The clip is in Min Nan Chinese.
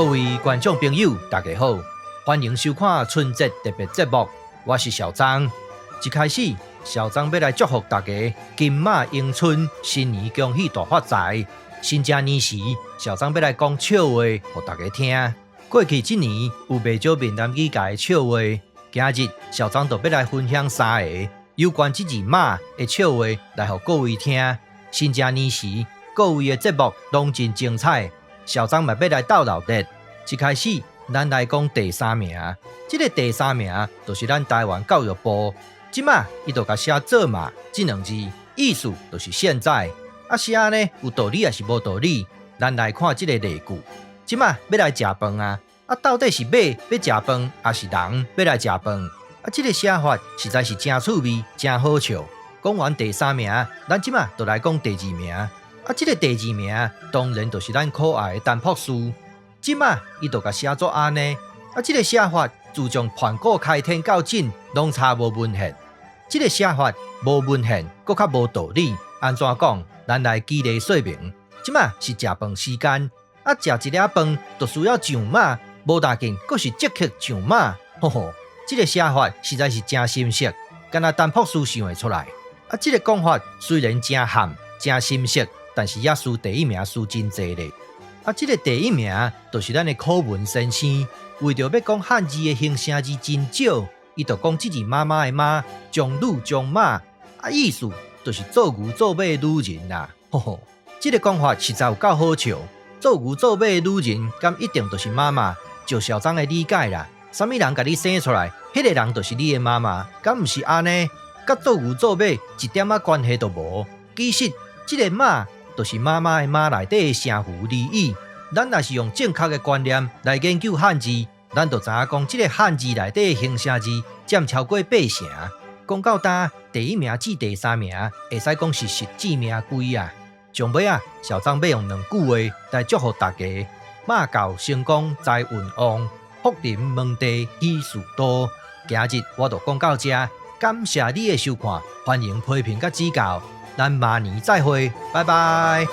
各位觀眾朋友，大家好，歡迎收看春節特別節目，我是小張。一開始，小張欲來祝福大家金馬迎春，新年恭喜大發財。新正年時，小張欲來講笑話予大家聽。過去這年有袂少閩南語界的笑話，今日小張就欲來分享三个有關這字媽的笑話來予各位聽。新正年時，各位的節目攏真精彩。小張嘛欲來鬥鬧熱。一開始，咱來講第三名。這个第三名就是咱台灣教育部。這馬伊就共寫做嘛這兩字，意思就是現在。啊，寫按呢有道理抑是無道理？咱來看這个例句。這馬欲來食飯啊！啊，到底是馬欲食飯，抑是人欲來食飯？啊，這个寫法實在是誠趣味，誠好笑。講完第三名，咱這馬就來講第二名。啊，這个第二名當然就是咱可愛的陳博士。這馬伊就共寫做按呢。啊，這个寫法自從盤古開天到今，攏查無文獻。這个寫法無文獻，閣較無道理。按怎講？咱來舉例說明。這馬是食飯時間，啊，食一粒飯就需要上馬，無打緊，閣是即刻上馬。吼吼，這个寫法實在是誠深色，敢若陳博士想會出來。啊，這个講法雖然誠譀、誠深色，但是也輸第一名輸真濟咧。啊，這个第一名就是咱的柯文先生，為著欲講漢字的形聲字真少，伊就講這字媽媽的媽，將女將馬，啊，意思就是做牛做馬的女人啦。吼吼，這个講法實在有夠好笑。做牛做馬的女人，敢一定就是媽媽？照小張的理解啦，啥物人共你生出來，彼个人就是你的媽媽，敢毋是按呢？佮做牛做馬一點仔關係都無。其實，這个媽就是媽媽的媽內底的聲符字義。咱若是用正確的觀念來研究漢字，咱就知影講，這个漢字內底的形聲字佔超過八成。講到今，第一名至第三名，會使講是實至名歸啊。上尾啊，小張欲用兩句話來祝福大家：馬到成功財運旺，福臨門第喜事多。今日我就講到這，感謝你的收看，歡迎批評佮指教，咱明年再會，拜拜。